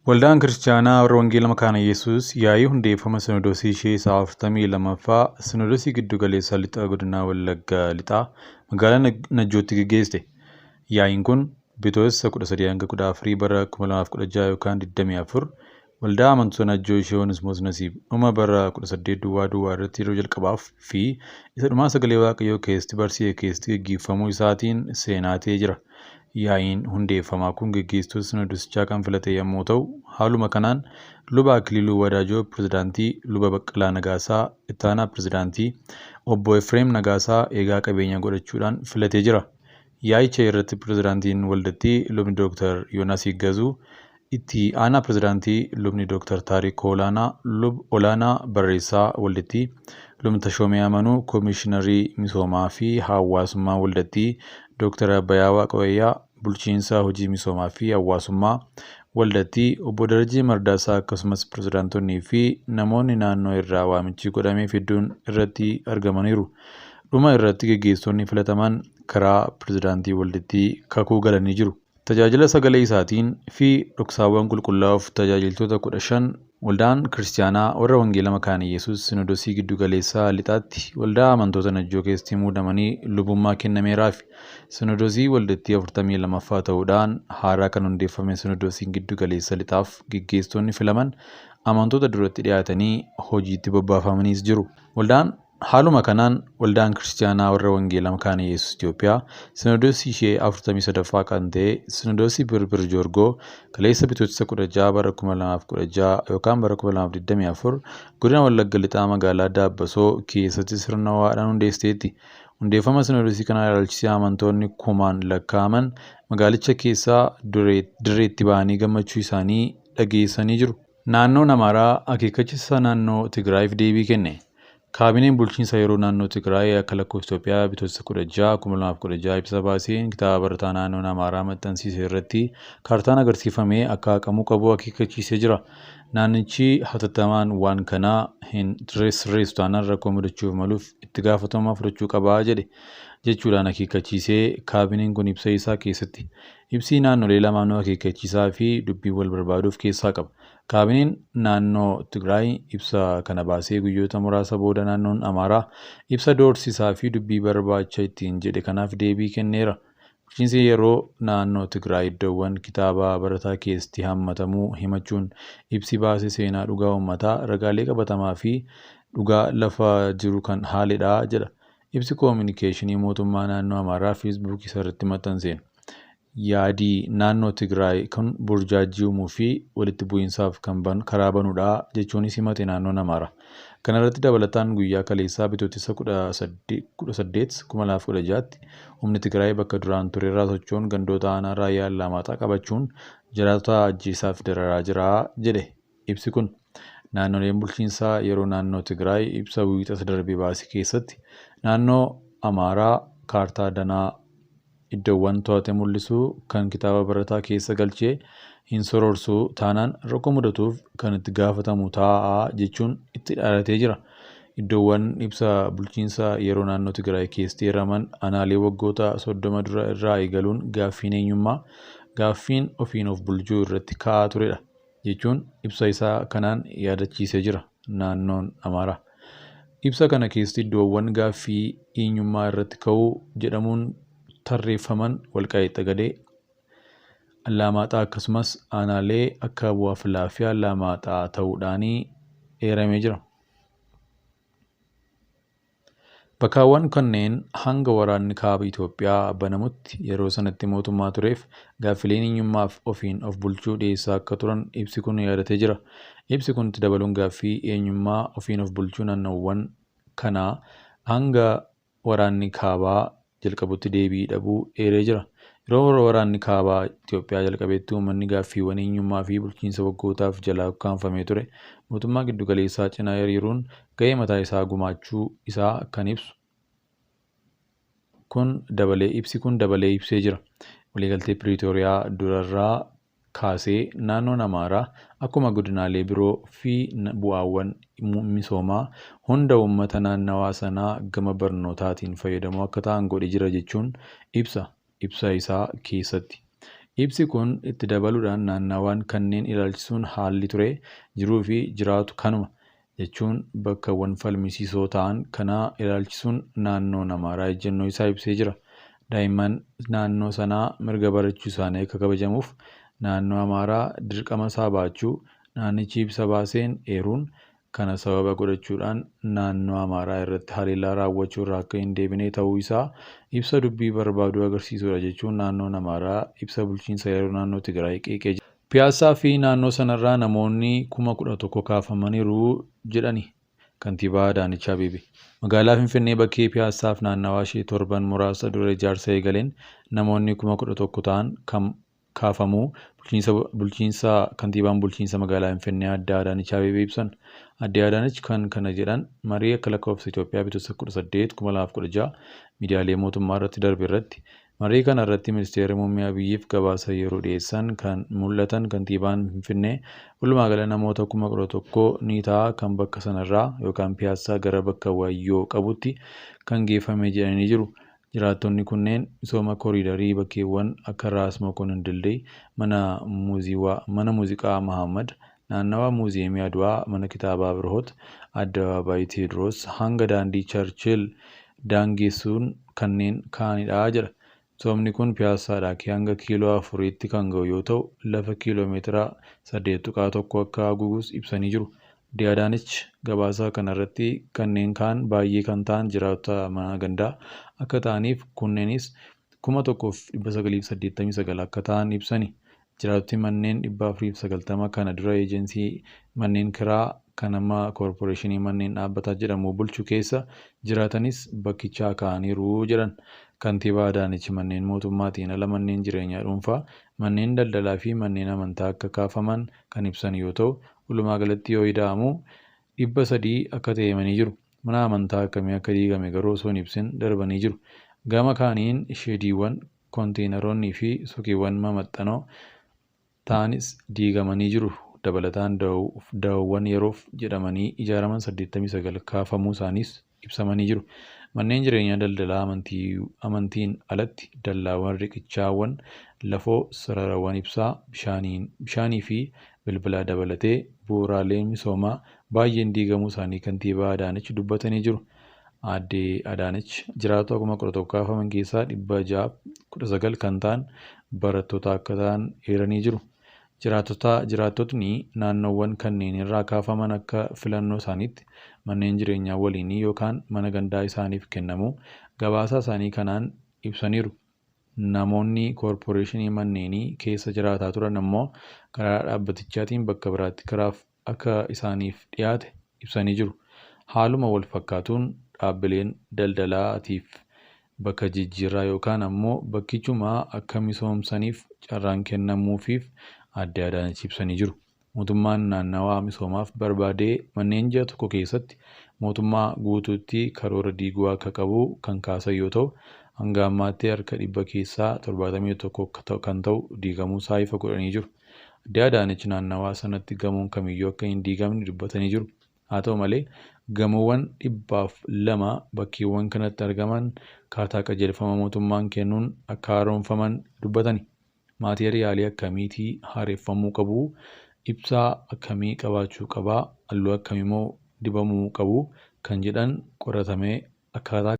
Waldaan Kiristaanaa Warra Wangeela Makaana Yesuus yaa'ii hundeeffama Sinoodosii ishee isaa 42ffaa Sinoodosii Giddu Galeessa Lixaa Godina Wallagga Lixaa magaalaa Najjootti geggeessite. Yaa'iin kun Bitootessa 13-14 bara 2016 yookaan 24 waldaa amantoota Najjoo ishee Onesmoos Nasiib dhuma bara 18 duwwaa duwwaa irratti yeroo jalqabaaf fi isa dhumaa sagalee Waaqayyoo keessatti barsiise keessatti geggeeffamuu isaatiin seenaa ta'ee jira. Yaa'iin hundeeffamaa kun geggeessitoota Sinoodosichaa kan filate yommuu ta'u, haaluma kanaan Luba Akiliiluu Wadaajoo Pirezidaantii, Luba Baqqalaa Nagaasaa Ittaanaa Pirezidaantii, Obbo Efreem Nagaasaa eegaa qabeenyaa godhachuudhaan filatee jira. Yaa'icha irratti Pirezidaantiin waldattii Lubni Dooktar Yoonaas Yiggazuu, Itti aanaa Pirezidaantii Lubni Dooktar Taarikuu Olaanaa, Lub Olaanaa Barreessaa waldattii, Lubni Tashoomee Amanuu, Koomiishinarii Misoomaa fi Hawaasummaa waldattii, Dooktar Abbayaa Waaqwayyaa, Bulchiinsa Hojii Misoomaa fi Hawaasummaa waldattii, Obbo Darajjee Mardaasaa akkasumas pirezidaantonnii fi namoonni naannoo irraa waamichi godhameef hedduun irratti argamaniiru. Dhuma irratti geggeessitoonni filataman karaa pirezidaantii waldattii kakuu galanii jiru. Tajaajila sagalee isaatiin fi dhoksaawwan qulqullaa'uuf tajaajiltoota 15 Waldaan Kiristaanaa Warra Wangeela Makaana Yesuus Sinoodosii Giddu Galeessaa Lixaatti waldaa amantoota Najjoo keessatti muudamanii lubummaa kennameeraafi. Sinoodosii waldattii 42ffaa ta'uudhaan haaraa kan hundeeffame Sinoodosiin Giddu Galeessa Lixaaf geggeessitoonni filaman amantoota duratti dhiyaatanii hojiitti bobbaafamaniis jiru. Waldaan Haaluma kanaan Waldaan Kiristaanaa Warra Wangeela Makaana Yesuus Itoophiyaa Sinoodosii ishee 43ffaa kan ta'e Sinoodosii Birbir Joorgoo kaleessa Bitootessa 16 bara 2016 yookaan bara 2024 godina Wallagga Lixaa magaalaa Daabbasoo keessatti sirna ho'aadhaan hundeessiteetti. Hundeeffama Sinoodosii kanaa ilaalchisee amantoonni kumaan lakkaa'aman magaalicha keessaa dirreetti ba'anii gammachuu isaanii dhageessanii jiru. Naannoon Amaaraa akeekkachisa naannoo Tigraayiif deebii kenne. Kaabineen bulchiinsa yeroo naannoo Tigraay akka lakkoofsa Itoophiyaa Bitootessa 16, 2016 ibsa baaseen kitaaba barataa naannoon Amaaraa maxxansiise irratti kaartaan agarsiifame akka haqamuu qabu akeekkachiisee jira. Naannichi hatattamaan waan kana hin sirreessu taanaan rakkoo mudachuuf maluuf itti gaafatamummaa fudhachuu qaba jedhe jechuudhaan akeekkachiisee kaabineen kun ibsa isaa keessatti. Ibsi naannolee lamaanuu akeekkachiisaa fi dubbii wal barbaaduu of keessaa qaba. Kaabineen naannoo Tigraay ibsa kana baasee guyyoota muraasa booda naannoon Amaaraa ibsa doorsisaa fi dubbii barbaacha ittiin jedhe kanaaf deebii kenneera. Bulchiinsi yeroo naannoo Tigraay iddoowwan kitaaba barataa keesstti hammatamuu himachuun ibsi baase seenaa dhugaa uummataa, ragaalee qabatamaa fi dhugaa lafa jiru kan haaledha jedha. Ibsi koominikeeshinii mootummaa naannoo Amaaraa Feesbuukii isaarratti maxxanseen. Yaadi naannoo Tigraay kun burjaajjii uumuu fi walitti bu'iinsaaf kan karaa banudha jechuunis himate naannoon Amaaraa. Kanarratti dabalataan guyyaa kaleessaa Bitootessa 18, 2016tti humni Tigraay bakka duraan turerraa socho'uun gandoota aanaa Raayyaa Allaamaaxaa qabachuun jiraattota ajjeesaa fi dararaa jira jedhe ibsi kun. Naannoleen bulchiinsaa yeroo naannoo Tigraay ibsa Wiixata darbe baase keessatti naannoo Amaaraa kaartaa danaa iddoowwan to'ate mul'isu kan kitaaba barataa keessa galchee hin soroorsu taanaan rakkoo mudatuuf kan itti gaafatamu ta'a jechuun itti dhaadatee jira. Iddoowwan ibsa bulchiinsa yeroo naannoo Tigraay keessatti eeraman aanaalee waggoota 30 dura irraa eegaluun gaaffiin eenyummaa, gaaffiin ofiin of bulchuu irratti ka'aa turedha jechuun ibsa isaa kanaan yaadachiisee jira naannoon Amaaraa. Ibsa kana keessatti iddoowwan gaaffii eenyummaa irratti ka'uu jedhamuun tarreeffaman Walqaayit Xagadee, Allaamaaxaa akkasumas aanaalee akka Bu'aafilaa fi Allaamaaxaa ta'uudhaan eeramee jira. Bakkaawwan kunneen hanga waraanni Kaaba Itoophiyaa banamutti yeroo sanatti mootummaa tureef gaaffileen eenyummaaf ofiin of bulchuu dhiyeessaa akka turan ibsi kun yaadatee jira. Ibsi kun itti dabaluun gaaffii eenyummaa ofiin of bulchuu naannawwan kanaa hanga waraanni Kaabaa jalqabutti deebii dhabuu eeree jira. Yeroo waraanni Kaabaa Itoophiyaa jalqabetti uummanni gaaffiiwwan eenyummaa fi bulchiinsa waggootaaf jalaa ukkaamfamee ture mootummaa giddugaleessaa cinaa hiriiruun gahee mataa isaa gumaachuu isaa kan ibsu kun dabalee ibsi kun dabalee ibsee jira. Waliigaltee Piriitooriyaa durarraa kaasee naannoon Amaaraa akkuma godinaalee biroo fi bu'aawwan misoomaa hunda uummata naannawaa sanaa gama barnootaatiin fayyadamoo akka ta'an godhe jira jechuun ibsa ibsa isaa keessatti. Ibsi kun itti dabaluudhaan naannawaan kanneen ilaalchisuun haalli ture, jiruu fi jiraatu kanuma jechuun bakkawwan falmisiisoo ta'an kana ilaalchisuun naannoon Amaaraa ejjennoo isaa ibsee jira. Daa'imman naannoo sanaa mirga barachuu isaanii akka kabajamuuf naannoo Amaaraa dirqama isaa baachuu naannichi ibsa baaseen eeruun kana sababa godhachuudhaan naannoo Amaaraa irratti haleellaa raawwachuu irraa akka hin deebine ta'uu isaa ibsa dubbii barbaaduu agarsiisudha jechuun naannoon Amaaraa ibsa bulchiinsa yeroo naannoo Tigraay qeeqee jira. Piyaassaa fi naannoo sanarraa namoonni 11,000 kaafamaniiru jedhani Kantiibaa Adaanech Abeebee. Magaalaa Finfinnee bakkee Piyaassaaf naannawaa ishee torban muraasa dura ijaarsa eegaleen namoonni 11,000 ta'an kaafamuu bulchiinsa kantiibaan bulchiinsa magaalaa Finfinnee Aadde Adaanech Abeebee ibsan. Aadde Adaanech kan kana jedhan marii akka lakkoofsa Itoophiyaa Bitootessa 18, 2016 miidiyaalee mootummaa irratti darbe irratti. Marii kana irratti Ministeerri Muummee Abiyyiif gabaasa yeroo dhiyeessan kan mul'atan kantiibaan Finfinnee walumaa gala namoota 11,000 ni ta'a kan bakka sanarraa yookaan Piyaassaa gara bakka Wayyoo qabutti kan geeffame jedhanii jiru. Jiraattonni kunneen misooma koriidarii bakkeewwan akka Raas Mokonnin Dildii, mana muuziqaa Mahaammad, naannawa Muuziyeemii Adwaa, mana kitaabaa Abirhoot, Addabaabaayii Teediroos hanga daandii Charchil daangessuun kanneen kaanidha jedha. Misoomni kun Piyaassaadhaa ka'ee hanga kiiloo afuriitti kan ga'u yoo ta'u, lafa kiiloo meetira 8.1 akka haguugus ibsanii jiru. Aadde Adaanech gabaasa kanarratti kanneen kaan baay'ee kan ta'an jiraattota mana gandaa akka ta'aniif kunneenis 1989 akka ta'an ibsani. Jiraattoti manneen 490 kana dura eejensii manneen kiraa kan amma koorporeeshinii manneen dhaabbataa jedhamu bulchu keessa jiraatanis bakkichaa ka'aniiru jedhan. Kantiibaa Adaanech manneen mootummaatiin ala manneen jireenyaa dhuunfaa, manneen daldalaa fi manneen amantaa akka kaafaman kan ibsan yoo ta'u, walumaa galatti yoo ida'amu 300 akka ta'e himanii jiru. Mana amantaa akkamii akka diigame garuu osoo hin ibsin darbanii jiru. Gama kaaniin sheediiwwan, konteenaroonnii fi suuqiiwwan mamaxxanoo ta'anis diigamanii jiru. Dabalataan daawwan yeroof jedhamanii ijaaraman 89 kaafamuu isaaniis ibsamanii jiru. Manneen jireenyaa daldalaa amantiin alatti dallaawwan, riqichaawwan lafoo, sararawwan ibsaa, bishaanii fi bilbilaa dabalatee bu'uuraaleen misoomaa baay'een diigamuu isaanii kantiibaa Adaanech dubbatanii jiru. Aadde Adaanech jiraattota 11,000 kaafaman keessaa 619 kan ta'an barattoota akka ta'an eeranii jiru. Jiraattotni naannoowwan kanneen irraa kaafaman akka filannoo isaaniitti manneen jireenyaa waliinii yookaan mana gandaa isaaniif kennamu gabaasa isaanii kanaan ibsaniiru. Namoonni koorporeeshinii manneenii keessa jiraataa turan ammoo karaa dhaabbatichaatiin bakka biraatti kiraaf akka isaaniif dhiyaate ibsanii jiru. Haaluma wal fakkaatuun dhaabbileen daldalaatiif bakka jijjiirraa yookaan ammoo bakkichumaa akka misoomsaniif carraan kennamuufiif Aadde Adaanech ibsanii jiru. Mootummaan naannawaa misoomaaf barbaadee manneen ji'a tokko keessatti mootummaa guutuutti karoora diiguu akka qabu kan kaasan yoo ta'u, hanga ammaatti harka dhibba keessaa 71 kan ta'u diigamuu isaa ifa godhanii jiru. Aadde Adaanech naannawaa sanatti gamoon kamiyyuu akka hin diigamne dubbatanii jiru. Haa ta'u malee gamoowwan 202 bakkeewwan kanatti argaman kaataa qajeelfama mootummaan kennuun akka haaromfaman dubbatani. Maateeriyaalii akkamiitii haareffamuu qabu? Ibsaa akkamii qabaachuu qabaa? Halluu akkamiimoo dibamuu qabu? Kan jedhan qoratamee akkaataa